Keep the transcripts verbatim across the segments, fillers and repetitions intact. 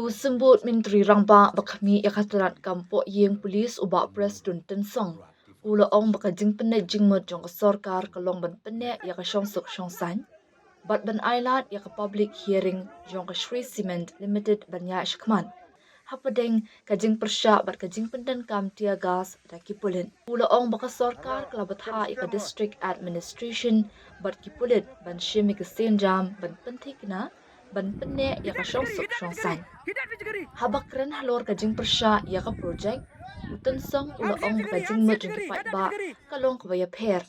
U Symbud Myntri Rangbah ba khmih ïa ka tnat kam poh ïing pulit u Bah Prestone Tynsong u la ong ba ka jingpynleit jingmut jong ka sorkar ka long ban pynneh ïa ka shongsuk shongsaiñ bad ban ailad ïa ka public hearing jong ka Shree Cement Limited ban ïaid shakhmat hapdeng ka jingpyrshah bad ka jingpyndonkam tear gas da ki pulit. U la ong ba ka sorkar ka la bthah ïa ka District Administration bad ki pulit ban shim ïa ka sienjam ban pynthikna ban pynneh ïa ka shongsuk shongsaiñ. Haba kren halor ka jingpyrshah ïa ka projek, u Tynsong u la ong ba ka jingmut jong ki paidbah ka long kaba ïapher.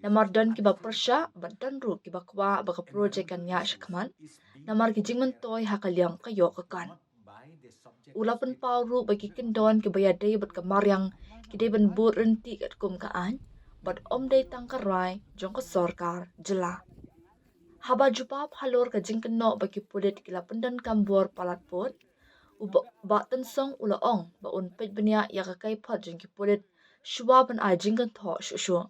Namar don kiba pyrshah bad don ruh kiba kwah ba ka projek kan ïaid shakhmat. Namar ki jingmyntoi ha ka liang ka ïoh ka kan. U la pynpaw ruh ba ki kyndon kiba ïadei bad ka mariang ki dei ban bud ryntih katkum ka aiñ bad ym dei tang ka rai jong ka sorkar jylla. Haba jubab halor ka jingkynnoh ba ki pulit ki la pyndonkam bor palat pud, u Bah Tynsong u la ong ba un peit bniah ïa ka kaiphod jong ki pulit shuwa ban ai jingkynthoh shuh shuh.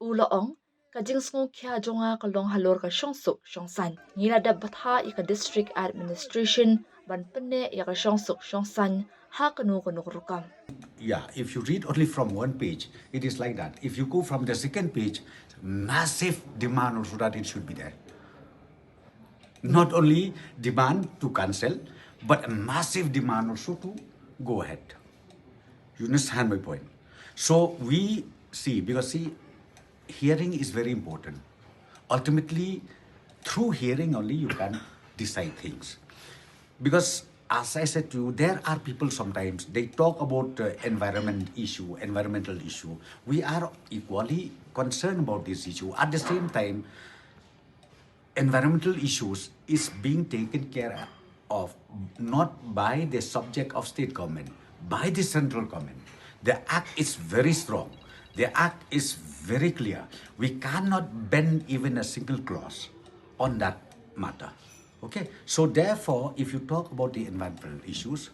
U la ong, ka jingsngewkhia jong nga ka long halor ka shongsuk shongsaiñ. Ngi la dep bthah ïa ka District Administration ban pynneh ïa ka shongsuk shongsaiñ ha kano kano ka rukom. Yeah, if you read only from one page, it is like that. If you go from the second page, massive demand also that it should be there. Not only demand to cancel, but a massive demand also to go ahead. You understand my point? So we see, because see, hearing is very important. Ultimately, through hearing only you can decide things. Because as I said to you, there are people sometimes they talk about uh, environment issue, environmental issue. We are equally concerned about this issue. At the same time, environmental issues is being taken care of not by the subject of state government, by the central government. The act is very strong. The act is very clear. We cannot bend even a single clause on that matter. Okay, so therefore, if you talk about the environmental issues,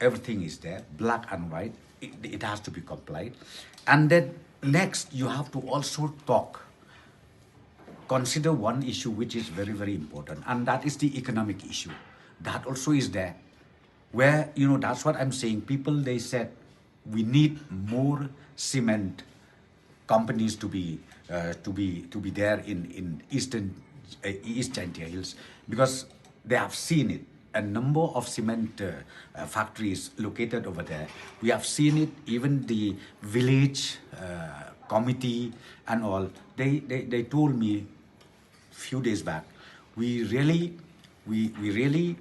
everything is there, black and white. It, it has to be complied. And then next, you have to also talk, consider one issue which is very, very important, and that is the economic issue. That also is there, where, you know, that's what I'm saying. People, they said, we need more cement companies to be uh, to be to be there in in eastern uh, East Jaintia Hills, because they have seen it. A number of cement uh, uh, factories located over there. We have seen it. Even the village uh, committee and all, they, they they told me few days back, we really we we really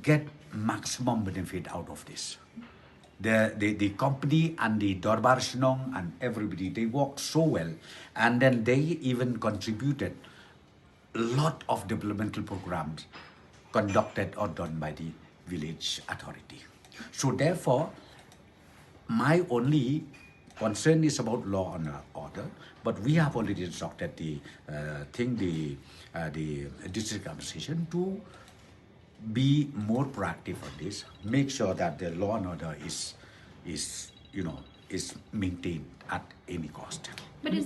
get maximum benefit out of this. The, the, the company and the Dorbar Shnong and everybody, they work so well, and then they even contributed a lot of developmental programs conducted or done by the village authority. So therefore, my only concern is about law and order, but we have already instructed the uh, thing, the uh, the district administration to be more proactive on this, make sure that the law and order is is you know is maintained at any cost. But is